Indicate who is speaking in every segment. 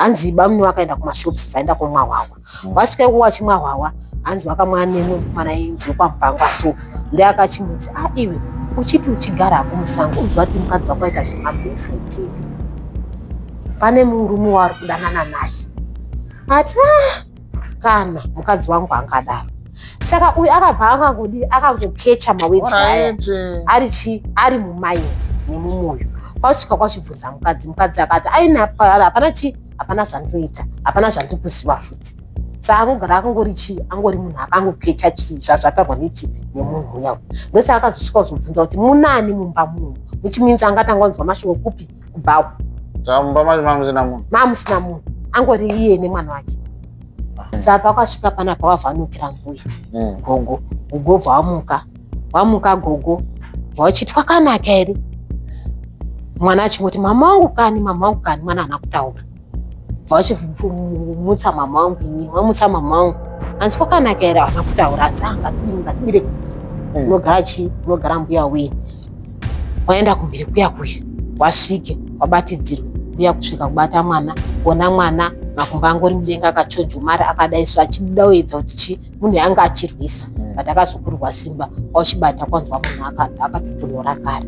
Speaker 1: Hanzi bamuni vakaenda kumashops vaenda kumwa hwahwa. Vasvika ikoko vachimwa hwahwa, hanzi vakamwa nemwe mukomana ainzi wekwaMupangwa so ndiye akachimuti, ah iwe uchiti uchigara hako musango unoziva kuti mukadzi wako aita zvemaboyfriend here? Pane murume waari kudanana naye. Ati ah, kana mukadzi wangu angadaro. Saka uyu akabva akangodi akangokecha mawedzi aya ari chi ari mumind nemumoyo. Kwasvika kwachibvunza mukadzi, mukadzi akati aina hapana chi hapana zvandinoita, hapana zvandiri kuziva futi. Saka angogara akangori chi angori munhu akangokecha chi zvazvataurwa nechi nemunhu uya. Ndosaka akazosvika kuzobvunza kuti munani mumba muno, which means angatanga kunzwa mashoko kupi kubhawa.
Speaker 2: Saka mumba macho mamusina munhu?
Speaker 1: Mamusina munhu, angori iye nemwana wake. Saka pakasvika panapa wavhanukira mbuya gogo, gogo bva wamuka, wamuka gogo vachiti kwakanaka here? Mwana achingoti mama wangu kani, mama wangu kani, mwana haana kutaura. Vachimutsa mama wangu ini, vamutsa mama wangu hanzi kwakanaka here? Haana kutaura, hanzi ah, ngatidini, ngatibire kumhiri unogara chii, unogara mbuya wenyu. Waenda kumhiri kuya kuya, wasvike wabatidzirwa mbuya kusvika kubata mwana, kuona mwana makumbo angori mudenga akachonjomara akadaiso achida kuedza kuti chii, munhu anga achirwisa but akazokurwa simba wachibata kwanzwa munhu akatotonhora kare.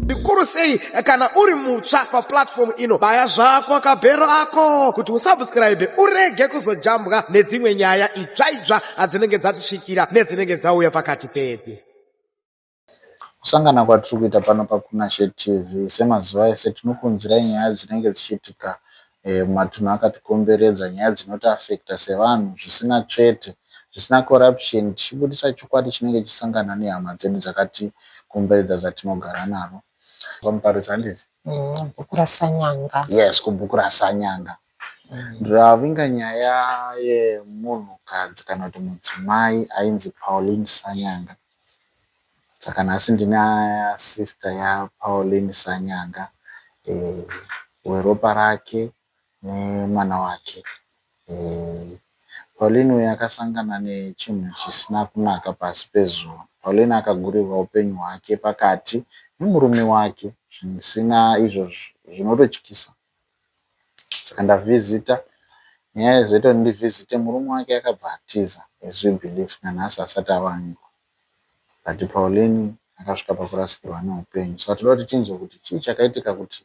Speaker 3: Zvikuru sei kana uri mutsva paplatform ino, baya zvako kabhero ako kuti usubscribe urege kuzojambwa nedzimwe nyaya itsva itsva dzinenge dzatisvikira nedzinenge dzauya pakati pedu.
Speaker 2: Kusangana kwatiri kuita pano paKunashe TV semazuva ese tinokuunzirai nyaya dzinenge dzichiitika mumatunhu akatikomberedza, nyaya dzinotiafekta sevanhu zvisina tsvete, zvisina corruption, tichibudisa chokwadi chinenge chisangana nehama dzedu dzakatikomberedza dzatinogara naro. Pamuparutsi handiti?
Speaker 1: Bhuku raSanyanga.
Speaker 2: Yes, kubhuku raSanyanga. Ndavinga nyaya yemunhukadzi kana kuti mudzimai ainzi Pauline Sanyanga. Saka nhasi ndina sister yaPauline Sanyanga weropa rake nemwana wake. Pauline uyu akasangana nechinhu chisina kunaka pasi pezuva. Pauline akagurirwa upenyu hwake pakati nemurume wake zvisina izvo zvinototyisa. Saka ndavhizita nyaya yazoita kuti ndivhizite murume wake akabva atiza as we believe nanhasi asati awanikwa. But Pauline akasvika pakurasikirwa neupenyu. Saka toda kuti tinzwe kuti chii chakaitika kuti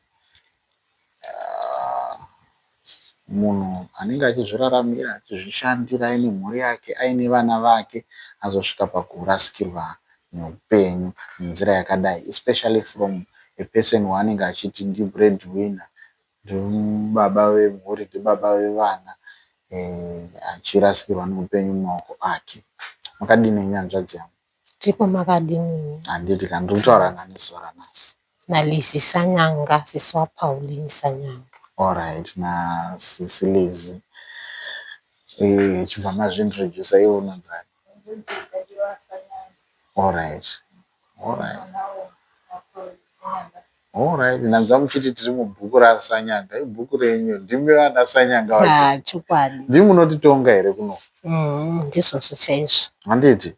Speaker 2: munhu anenge achizviraramira achizvishandira aine mhuri yake aine vana vake azosvika pakurasikirwa neupenyu nenzira yakadai, especially from a person waanenge achiti ndibreadwinner, ndibaba vemhuri, ndibaba vevana, achirasikirwa neupenyu mumaoko ake. Makadini hanzvadzi yangu?
Speaker 1: Tiripo, makadini?
Speaker 2: Handiti kana ndiri kutaura nani zuva ranhasi?
Speaker 1: NaLizzy Sanyanga, sisi waPauline Sanyanga.
Speaker 2: Alright, nasisi Lizzy. Chibva mazviintrodusa, iwe unonzani? Alright. Ndanzwa muchiti tiri mubhuku raSanyanga. Ibhuku renyu, ndimi vana Sanyanga vacho.
Speaker 1: Ah, chokwadi.
Speaker 2: Ndimi munotitonga here kuno?
Speaker 1: Ndizvozvo chaizvo.
Speaker 2: Handiti?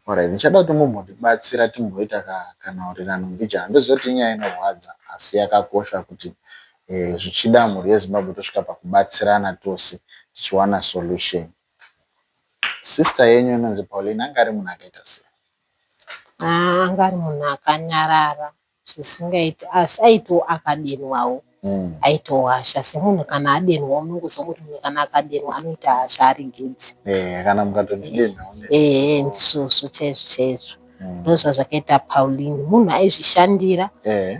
Speaker 2: Alright, ndichada kuti mumbondibatsira timboita kanhaurirano mbijana. Ndoziva kuti inyaya inorwadza asi yakakosha kuti zvichida mhuri yeZimbabwe tosvika pakubatsirana tose tichiwana solution. Sister yenyu inonzi Pauline anga ari munhu akaita sei?
Speaker 1: Ah, anga ari munhu akanyarara zvisingaiti, asi aitiwo akadenwawo aitiwo hasha. Semunhu kana adenwa, unongozwa kuti munhu kana akadenwa anoita hasha aregedzi.
Speaker 2: Kana mukatondidenhawo.
Speaker 1: Ehe, ndizvozvo chaizvo chaizvo. Ndozvazvakaita Pauline, munhu aizvishandira.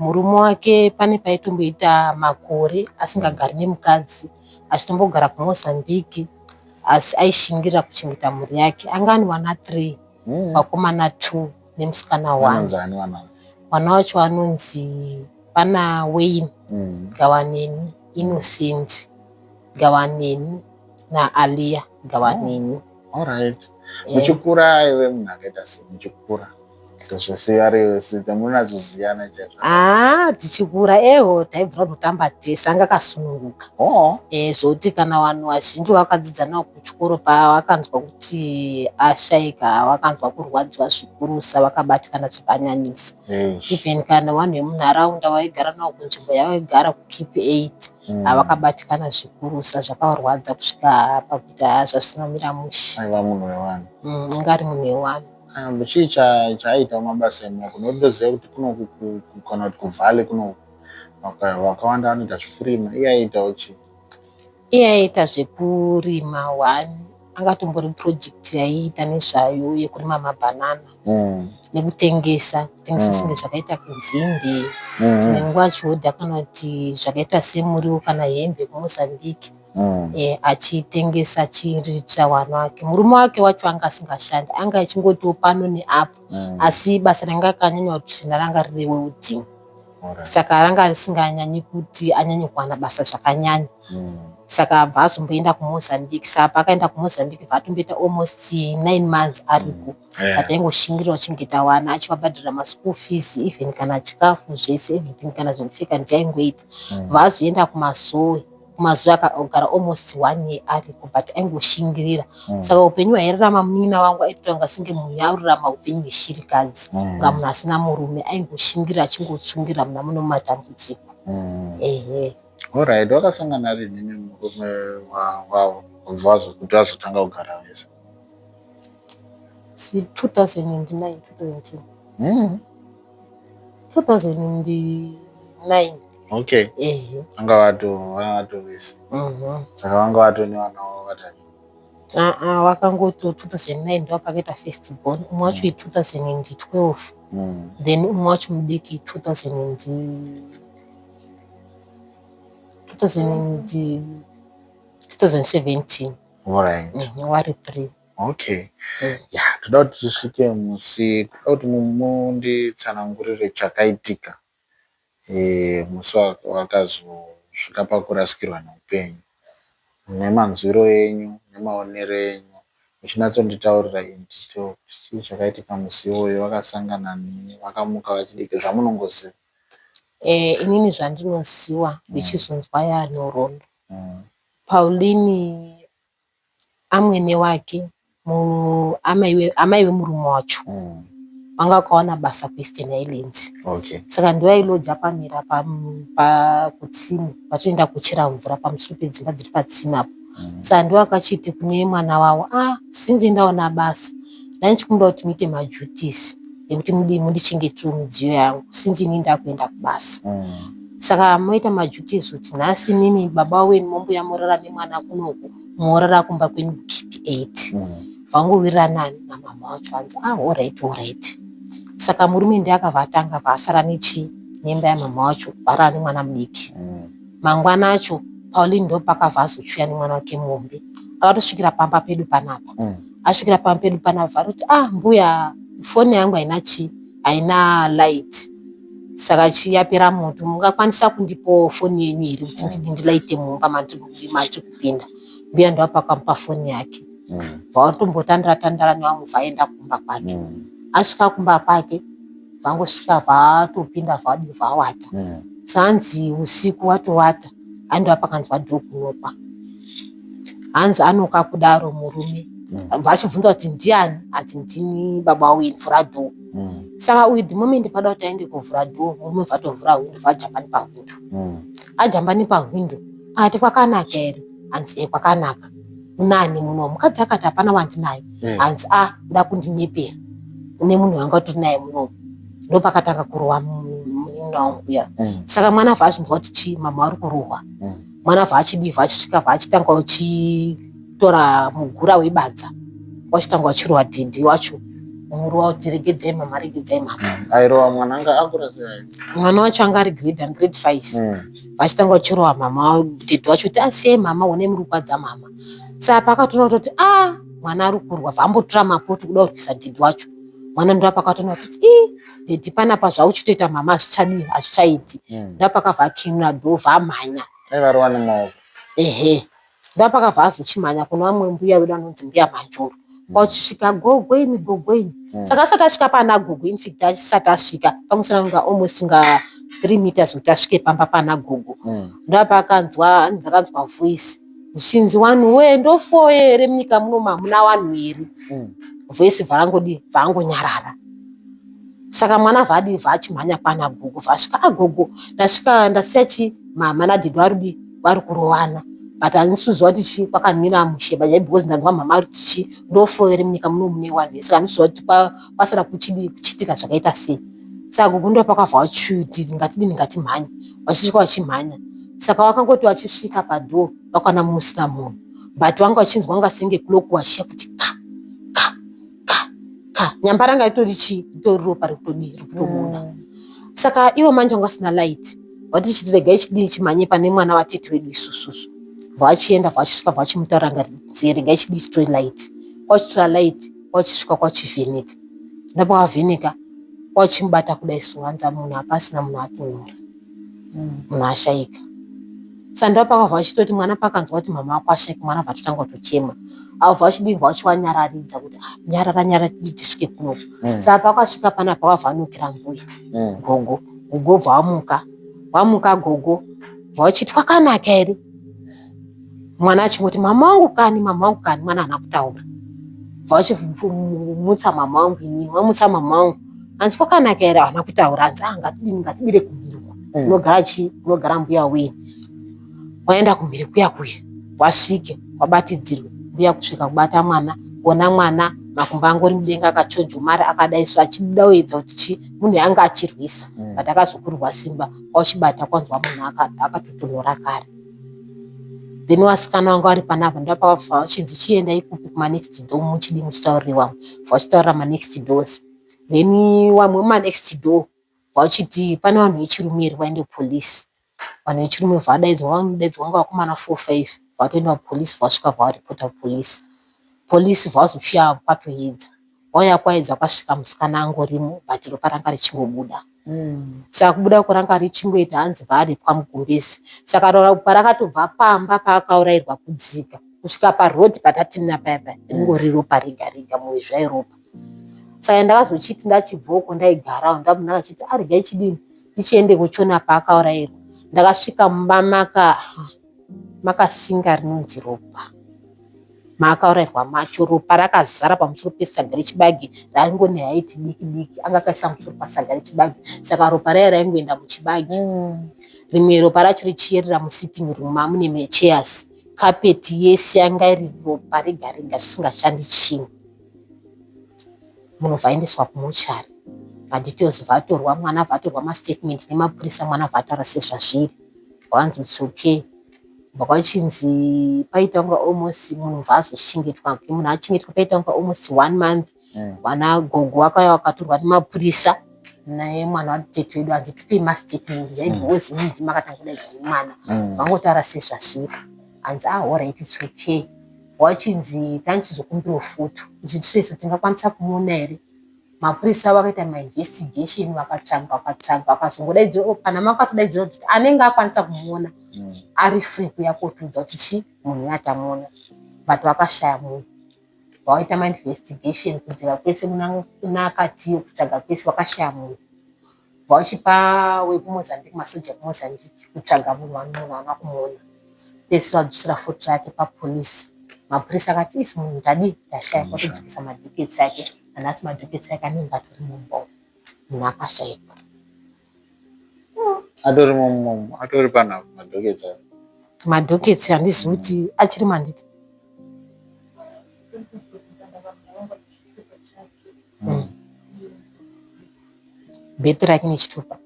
Speaker 1: Murume wake pane paitomboita makore asingagari nemukadzi, achitombogara kuMozambique, asi aishingirira kuchengeta mhuri yake. Anga ane vana 3, vakomana 2 nemusikana 1.
Speaker 2: Vanonzi ani vana?
Speaker 1: Vana vacho vanonzi pana Wayne, Gawaneni, Innocent Gawaneni naAlia Gawaneni.
Speaker 2: Alright. Muchikura aive munhu akaita sei muchikura? Zvese ari sister munatsoziyana chaizvo.
Speaker 1: Haa tichikura eho taibvira kutotamba tese anga akasununguka.
Speaker 2: Oh.
Speaker 1: Zvokuti kana vanhu vazhinji vakadzidza navo kuchikoro pavakanzwa kuti ashaika vakanzwa kurwadziwa zvikurusa vakabatikana zvakanyanyisa.
Speaker 2: Eish.
Speaker 1: Even kana vanhu vemunharaunda vaigara navo kunzvimbo yavaigara kuKeep 8 vakabatikana zvikurusa zvakavarwadza kusvika pakuti haa zvasina kumira mushe.
Speaker 2: Aiva munhu wevanhu.
Speaker 1: Anga ari munhu wevanhu.
Speaker 2: Chii chaaitawo mabasa emaoko nekuti ndoziva kuti kunoku kana kuti kuvalley kunoku vakawanda vanoita zvekurima iye aiitawo chii?
Speaker 1: Iye aiita zvekurima one angatombori project yaiita nezvayo yekurima mabhanana nekutengesa kutengesa senge zvakaita nzimbe dzimwe nguva achihodha kana kuti zvakaita semuriwo kana hembe kuMozambique achitengesa achiriritira vana vake. Murume wake wacho anga asingashandi anga achingotiwo pano neapo asi basa ranga rakanyanya kutsvina ranga riri rewelding saka ranga risinganyanyi kuti anyanye kuwana basa zvakanyanya. Saka abva azomboenda kuMozambique saka paakaenda kuMozambique bva atomboita almost 9 months ariko but aingoshingirira kuchengeta vana achivabhadharira maschool fees even kana chikafu zvese everything kana zvekupfeka ndiye aingoita. Vazoenda kuMazowe, kuMazowe akagara almost one year ariko but aingoshingirira. Saka upenyu hwairarama munin'ina wangu aitoita senge munhu airarama upenyu hweshirikadzi kunga munhu asina murume aingoshingirira achingotsungirira muna muno mumatambudziko. Ehe.
Speaker 2: Alright, wakasangana rini nemurume wavo kubva kuti vazotanga kugara vese?
Speaker 1: 2009, 2010. 2009.
Speaker 2: Okay.
Speaker 1: Ehe.
Speaker 2: Vanga vatovese. Saka vanga vatone vana vavo vatatu.
Speaker 1: Aa vakangoto 2009 ndo pakaita first born umwe wacho i2012 then umwe wacho mudiki 2000 2017.
Speaker 2: Alright.
Speaker 1: Wari 3.
Speaker 2: Okay. Ya, toda kuti tisvike musi, toda kuti munditsanangurire chakaitika musi wakazosvika pakurasikirwa neupenyu. Nemanzwiro enyu, nemaonero enyu, muchinyatsonditaurira in detail kuti chii chakaitika musi iwoyo, vakasangana nini, vakamuka vachidiki, zvamunongoziva.
Speaker 1: Inini zvandinoziva ndichizonzwa yanhoroondo. Pauline amwene wake amai vemurume wacho vanga vakawana basa kuEastern Highlands. Saka ndivo vailoja pamira kutsime vatoenda kuchera mvura pamusoro pedzimba dziri patsime apo. Saka ndivo vakachiti kune mwana wavo ah since ndaona basa ndanga kuti muite maduties ekuti mundichengetewo midziyo yangu since inini ndakuenda kubasa. Saka moita maduties kuti nhasi imimi baba wenyu mombuya morara nemwana kunoku morara kumba kwenyu kuKeep 8. Vangowirirana namama wacho vanzi ah alright alright. Saka murume ndiye akabva atanga abva asara nechi nemba yamama wacho varara nemwana mudiki. Mangwana acho Pauline ndopakabva azochiuya nemwana wake muhombe. Akatosvikira pamba pedu panapa. Asvikira pamba pedu panapa varoti ah mbuya foni yangu haina chi haina light saka chi yapera moto mungakwanisa kundipawo foni yenyu here kuti ndilaite mumba mandiri kupinda. Mbuya ndopakamupa foni yake. Vatombotandara tandara nevamwe vaenda kumba kwake. Asvika kumba kwake vangosvika vatopinda vadi vawata. Sanzi usiku watowata handiwa pakanzwa door kunokwa. Hanzi anoka kudaro murume vachibvunza kuti ndiani hanzi ndini baba wenyu vhura door. Saka uyu the moment pada kuti aende kovhura door murume vatovhura hwindo vajamba nepahwindo. Ajamba nepahwindo akati kwakanaka here hanzi e kwakanaka. Unani muno mukadzi akati hapana wandinaye hanzi a uda kundinyepera une munhu wanga utori naye munomu ndopakatanga kurova munin'ina wangu uya. Saka mwana abva azvinzwa kuti chii mama vari kurohwa. Mwana abva achidivha achisvika bva achitanga uchitora mugura webadza wachitanga uchirova dhedhi wacho murova kuti regedzai mama regedzai mama.
Speaker 2: Airova mwana anga akura sei?
Speaker 1: Mwana wacho anga ari grade and grade 5. Vachitanga uchirova mama dhedhi wacho kuti asiyai mama honai muri kukwadza mama. Saka paakatoona kutoti ah mwana ari kurwa vambotora mapoto kuda kurwisa dhedhi wacho. Mwana ndopakatoona kuti ii dhedhi panapa zvauchitoita mama hazvichadii hazvichaiti. Ndopakabva akinura door vamhanya.
Speaker 2: Aivarova nemaoko.
Speaker 1: Ehe. Ndopakabva azochimhanya kune vamwe mbuya vedu vanonzi mbuya Manjoro. Kwachisvika gogo imi, gogo imi. Saka asati asvika pana gogo, in fact asati asvika pamusana kunga almost nga 3 meters kuti asvike pamba pana gogo. Ndopaakanzwa, ndakanzwa voice zvichinzi, "Vanhu wee, ndofoye here munyika muno, hamuna vanhu here?" Voice bvarangodi bvangonyarara. Saka mwana vhadi vachimhanya kwana gogo, vasvika, "Agogo, ndasvika, ndasiya chi mama nadhidhi varidi vari kurovana, but handisi kuziva kuti chi kwakamira mushe but because ndanzwa mama vari kuti chi ndofoye munyika muno mune vanhu." Saka handisi kuziva kuti kwasara kuchidi kuchiitika zvakaita sei. Saka gogo ndopakabva vachuti, "Ngatidini, ngatimhanye." Vachisvika vachimhanya, saka vakangoti vachisvika padoor vakaona musina munhu, but vanga vachinzwa nga senge clock vachiya kuti ka ka ka ka. Nyamba ranga ritori chii, ritori ropa rikutodii, rikutobuda. Saka ivo manje vanga vasina light, vati chiti regai chidii chimhanye pane mwana watete wedu isususu. Vachienda, vachisvika, vachimutaura ngati regai chidii chitore light. Kwachitora light, kwachisvika kwachivheneka. Ndopakavheneka kwachimubata kudai so, hanzi munhu hapasina, munhu atonhora, munhu ashaika. Saka ndopakabva vachitoti mwana pakanzwa kuti mama wako ashaika, mwana bva atotanga kutochema. Abva vachidii, vachiwanyararidza kuti, "Ah, nyarara, nyarara, tisvike kunoku." Saka pakasvika panapa vakabva vanokira mbuya, gogo. Gogo bva vamuka, vamuka gogo vachiti, "Kwakanaka here?" Mwana achingoti, "Mama wangu kani, mama wangu kani." Mwana haana kutaura. Vachimutsa mama wangu inini, vamutsa mama wangu, hanzi, "Kwakanaka here?" Haana kutaura. Hanzi, "Ah, ngatidini, ngatibire kumhiri uko kunogara chii, kunogara mbuya weni." Waenda kumhiri kuya kuya, wasvike wabatidzirwe mbuya kusvika kubata mwana, kuona mwana makumbo angori mudenga, akachonjomara akadai so, achida kuedza kuti chi munhu anga achirwisa, but akazokurwa simba kwauchibata kwanzwa munhu akatotonhora kare. Then vasikana vanga vari panapa ndopavabva vachinzi, "Chiendai kupi, kumanext door, muchidi muchitaurire vamwe." Vachitaurira manext doors, then vamwe mumanext door vachiti, "Pane vanhu vechirume here vaende kupolisi?" Vanhu vechirume vadaidzwa, vanodaidzwa vanga vakomana 4 5, vatoenda kupolisi, vasvika varipota kupolisi. Polisi vazosvika kwatoedza, vauya kwaedza, kwasvika musikana angorimo, but ropa ranga richingobuda. Saka kubuda kwaranga richingoita, hanzi varipwa mugumbezi. Saka ropa rakatobva pamba paakaurayirwa kudzika kusvika parodhi patatinina paya paya, ringori ropa rega rega, mumwe zvairopa. Saka ndakazochiti ndachibvoko ndaigarawo, ndakachiti aregai chidini tichiende kuchiona paakaurayirwa. Ndakasvika mumba makasinga rinonzi ropa maakaurayirwa macho, ropa rakazara pamusoro pesaga rechibage raingone haiti diki diki, anga akaisa musoro pasaga rechibage. Saka ropa raya raingoenda muchibage, rimwe ropa racho richiyerera musitting room mamune machairs, kapeti yese yanga iri ropa rega rega, zvisingashandi chinhu. Munhu vaendeswa kumochari, madetails vatorwa, mwana vatorwa mastatement nemapurisa, mwana vataura sezvazviri, vanzi it's okay. Kwachinzi paita kunga almost munhu vaazochengetwa, munhu achengetwa paita kunga almost one month. Vana gogo vakauya vakatorwa nemapurisa nemwana watete wedu, hanzi tipei mastatement jaibhozi munzi makatanga kudaidzwa nemwana. Vangotaura sezvazviri, hanzi, "Ah, alright, it's okay." Wachinzi tanichizokumbirawo foto kuti tiseso tingakwanisa kumuona here. Mapurisa vakaita mainvestigation, vakatsvaga, vakatsvaga, vakazongodaidzira pana makatodaidzira kuti anenge akwanisa kumuona ari free kuuya kotiudza kuti chi munhu uyu atamuona, but vakashaya munhu. Vaita mainvestigation kudzika kwese kuna akatiyo, kutsvaga kwese, vakashaya munhu. Vachipa wekuMozambique, masoja ekuMozambique kutsvaga munhu, munhu haana kumuona. Pese vadzosera foto yake papolisi, mapurisa akati, "Isi munhu tadii, tashaya." Kwatodzokesa madhoketsi ake, nanhasi madhoketsi ake anenge atori mumba umu, munhu akashayikwa.
Speaker 2: Atori mumomo, atori panapa madhoketsi acho.
Speaker 1: Madhoketsi handizivi kuti achiri manditi. Birth rake nechitupa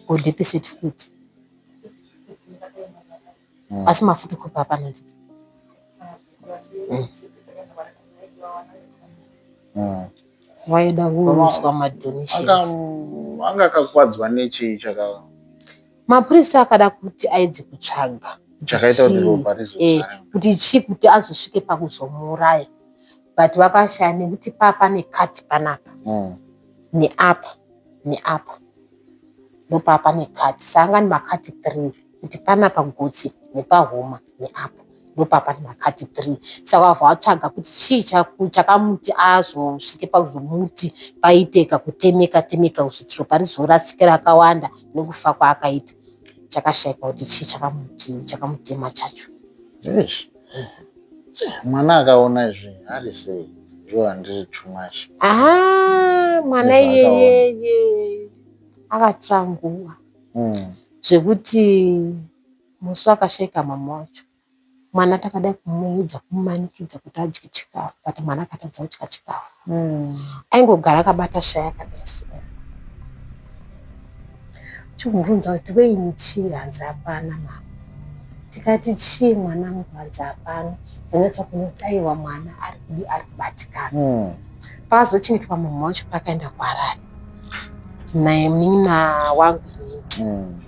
Speaker 1: or death certificate, asi mafotokopi hapana nditi. Vaida kuiswa madonations.
Speaker 2: Anga akakwadzwa nechii chaka
Speaker 1: Mapurisa akada kuti aedze kutsvaga
Speaker 2: chakaita kuti ropa rizozara?
Speaker 1: Kuti chii kuti azosvike pakuzomuuraya, but vakashaya nekuti paa pane kati panapa neapa neapa, ndopaa pane kati. Saka anga ane makati 3 kuti panapa gotsi nepahuma neapa. Ndopapa makati 3. Saka wabva watsvaga kuti chii chakamuti azosvike pakuzomuti paite kakutemeka temeka kuzviti ropa rizorasike rakawanda nekufa kwaakaita. Chakashaikwa kuti chii chakamuti chakamutema chacho.
Speaker 2: Eish. Mwana akaona izvi ari sei? Zvo handiri too much.
Speaker 1: Aha, mwana iyeyeye akatora nguva zvekuti musi wakashaika mama wacho mwana takada kumuedza kumumanikidza kuti adye chikafu but mwana akatadza kudya chikafu. Aingogara akabata shaya akadai so. Chimubvunza kuti weini chii hanzi hapana mama. Tikati chii mwanangu hanzi hapana. Zvonyatsa kuona kuti aiwa mwana ari kudi ari kubatikana. Pakazochengetwa mama wacho pakaenda kuHarare naye munin'ina wangu inini.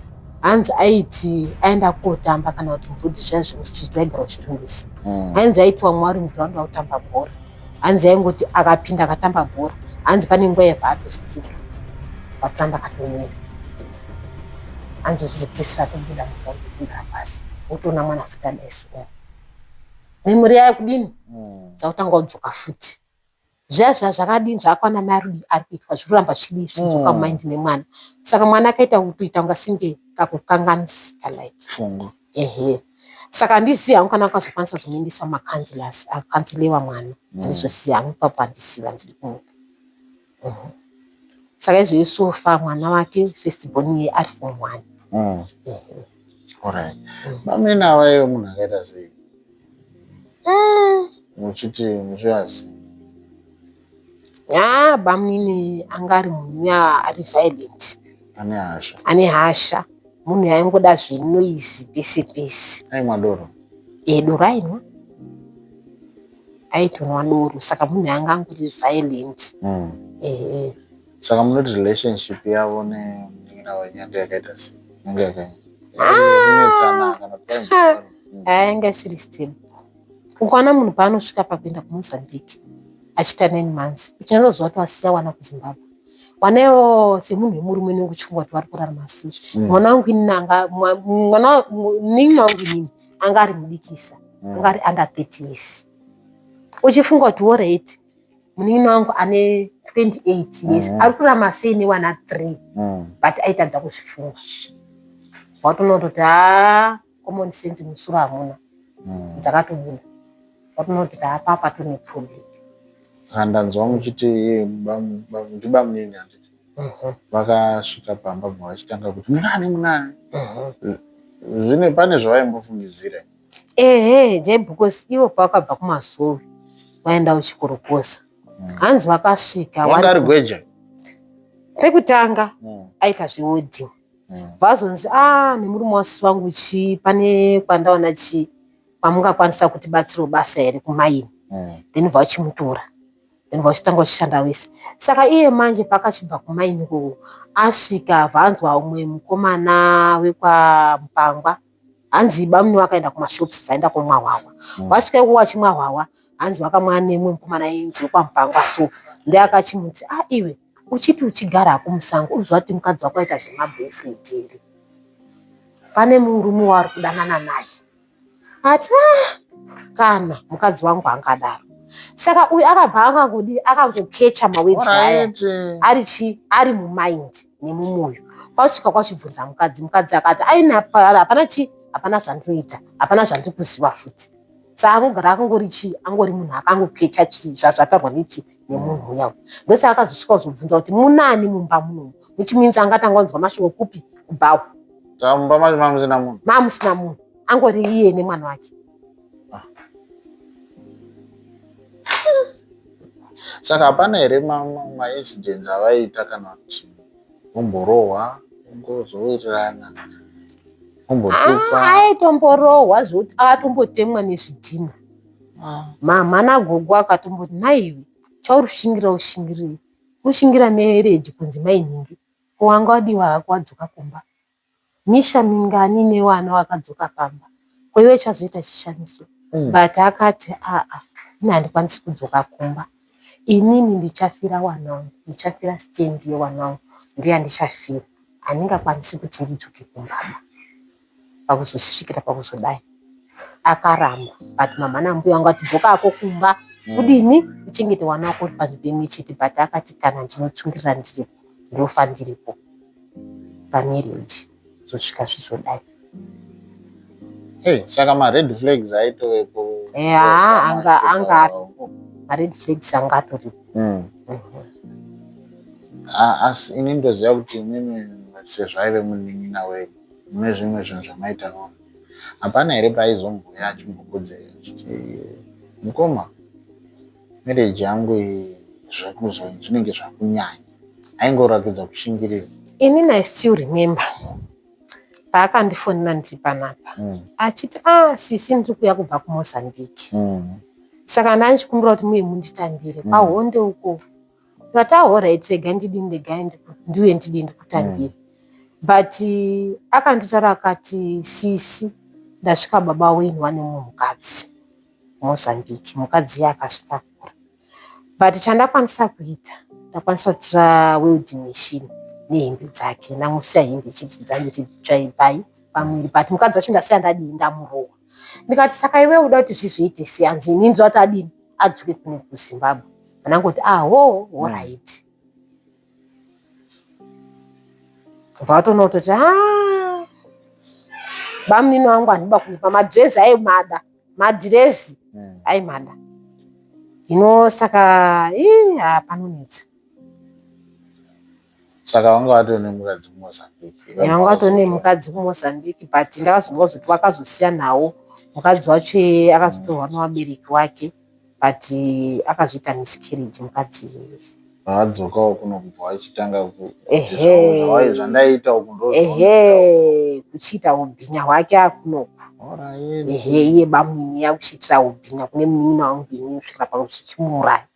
Speaker 1: Hanzi aiti aenda kotamba kana kuti mbudzi zviya zvemustreet vaigara kuChitungwiza. Hanzi aiti vamwe vari muground vakutamba bhora. Hanzi aingoti akapinda akatamba bhora. Hanzi pane nguva yaibva atostika vatamba akatomira. Hanzi ozopedzisira atobuda muground kugara pasi. Wotoona mwana futi adai so. Memory yayo kudini? Dzakutanga kudzoka futi. Zviya zviya zvakadini zvakakwana mai ari kuitwa zviri kuramba zvichidii zvichidzoka mumind memwana. Saka mwana akaita kutoita kunga senge kakukanganisika like.
Speaker 2: Pfungwa.
Speaker 1: Ehe. Saka handizivi hangu kana akazokwanisa kuzomuendesa kumacounselors akanselewa mwana. Handizozivi hangu ipapo handizivi handidi kunyepa. Saka izvezvi so far mwana wake first born iye ari form 1. Ehe.
Speaker 2: Alright. Bamnini ava iwe munhu akaita sei? Muchiti muchivaziva.
Speaker 1: Ah, bamnini anga ari munhu uya ari violent.
Speaker 2: Ane hasha.
Speaker 1: Ane hasha. Munhu aingoda zvenoise pese pese.
Speaker 2: Aimwa doro.
Speaker 1: Eh, doro ainwa. Aitonwa doro saka munhu anga angori violent. Ehe.
Speaker 2: Saka munoti relationship yavo nemunin'ina wenyu yanga yakaita sei? Yanga yakanetsana kana kuti vaimbotaura?
Speaker 1: Ainga isiri stable. Ukaona munhu paanosvika pakuenda kuMozambique achiita 9 months uchanyatsoziva kuti wasiya wana kuZimbabwe. Wana iwowo semunhu wemurume unenge uchifunga kuti vari kurarama sei. Mwana wangu inini anga mwana munin'ina wangu inini anga ari mudikisa. Anga ari under 30 years. Uchifunga kuti alright munin'ina wangu ane 28 years ari kurarama sei newana 3 but aitadza kuzvifunga. Watoona kuti haa common sense musoro hamuna. Dzakatobuda. Watoona kuti apa tone problem.
Speaker 2: Saka ndanzwa muchiti ndibamnini handiti vakasvika pamba bva vachitanga kuti munani munani. Zvine pane zvavaimbofungidzira.
Speaker 1: Ehe, je because ivo pavakabva kumasowe vaenda kuchikorokoza. Hanzi vakasvika
Speaker 2: Wanga ari gweja.
Speaker 1: pekutanga aita zvewedding. Vazonzi ah nemurume wasi wangu chii pane kwandaona chii kwamungakwanisa kutibatsirawo basa here kumaini. Then vachimutora. Then vachitanga vachishanda vese. Saka iye manje paakachibva kumaini ikoko asvika vanzwa umwe mukomana wekwaMupangwa hanzi bamnini vakaenda kumashops vaenda komwa hwahwa. Vasvika ikoko vachimwa hwahwa hanzi vakamwa nemumwe mukomana ainzi wekwaMupangwa so ndiye akachimuti ah iwe uchiti uchigara hako musango unoziva kuti mukadzi wako aita zvemaboyfriend here. Pane murume waari kudanana naye. Ati ah kana mukadzi wangu angadaro. Saka uyu akabva akangodi akangokecha mawords aya ari chi ari mumind nemumwoyo. Kwasvika kwachibvunza mukadzi, mukadzi akati aina hapana chi hapana zvandinoita, hapana zvandiri kuziva futi. Saka angogara akangori chi angori munhu akangokecha chi zvataurwa nechi nemunhu uya. Ndosaka akazosvika kuzobvunza kuti munani mumba munomu. Which means angatanga kunzwa mashoko kupi kubhawa.
Speaker 2: Saka mumba macho mamusina munhu.
Speaker 1: Mamusina munhu. Angori iye nemwana wake.
Speaker 2: Saka hapana here maincidents avaiita kana kuti vomborohwa vongozowirirana vombotukwa?
Speaker 1: Aitomborohwa zvekuti akatombotemwa nezvidhina. Mama nagogo akatomboti nhaiwe chauri kushingira ushingirei? Kushingira marriage kunzi mai nhingi. Ko wanga wadiwa hako wadzoka kumba. Misha mingani nevana vakadzoka pamba. Ko iwe chazoita chishamiso. But akati aa ini handikwanisi kudzoka kumba. Inini ndichafira wana wangu, ndichafira stand yewana wangu ndoyandichafira. Handingakwanisi kuti ndidzoke kumba ba. Pakuzosvikira pakuzodai. Akaramba but mama nambuya vangu vati dzoka hako kumba kudini uchengete wana wako uri panzvimbo imwe chete but akati kana ndinotsungirira ndiripo ndofa ndiripo pamarriage zosvika zvizodai.
Speaker 2: Hey, saka mared flags aitovepo.
Speaker 1: Yeah, anga anga aripo mared flags anga atoripo.
Speaker 2: Asi ini ndoziva kuti imimi sezvo aive munin'ina wenyu mune zvimwe zvinhu zvamaitawo, hapana here paaizomboya achimbokudzei achiti, "Mukoma, marriage yangu iyi zvekuzo zvinenge zvakunyanya"? Aingoratidza kushingirira?
Speaker 1: Inini I still remember paakandifonera ndiri panapa achiti, "Ah, sisi, ndiri kuuya kubva kuMozambique, saka ndandichikumbira kuti muye munditambire kwahonde uko." Ndikati, "Alright, rega ndidini, regai ndiuye ndidini ndikutambire." But akanditaura akati, "Sisi, ndasvika baba wenyu vane mumwe mukadzi kuMozambique, mukadzi iye akazvitakura. But chandakwanisa kuita, ndakwanisa kutora welding machine nehembe dzake, ndamusiya hembe chete dzandiri tsvai pamwiri, but mukadzi wacho ndasiya ndadii, ndamurova." Ndikati, "Saka iwe uda kuti zvizoite sei?" Hanzi, "Ini ndinoda kuti adini, adzoke kune kuZimbabwe." Ndangoti, "Aho, alright." Bva watoona kutoti, "Ah, bamunini wangu handiba kunyepa, madhirezi aimada, madhirezi aimada." Hino saka ii panonetsa.
Speaker 2: Saka vanga vatori nemukadzi kuMozambique?
Speaker 1: Vanga vatori nemukadzi kuMozambique, but ndakazonzwa kuzoti vakazosiya nawo mukadzi wacho, akazotorwa nevabereki wake, but akazoita miscarriage mukadzi.
Speaker 2: Vakadzokawo kuno kubva vachitanga zvandaiita uku ndo?
Speaker 1: Ehe, kuchiita ubhinya hwake akunoku. Ehe, iye bamunini yakuchiitira ubhinya kune munin'ina wangu ini kusvikira pakuchimuuraya.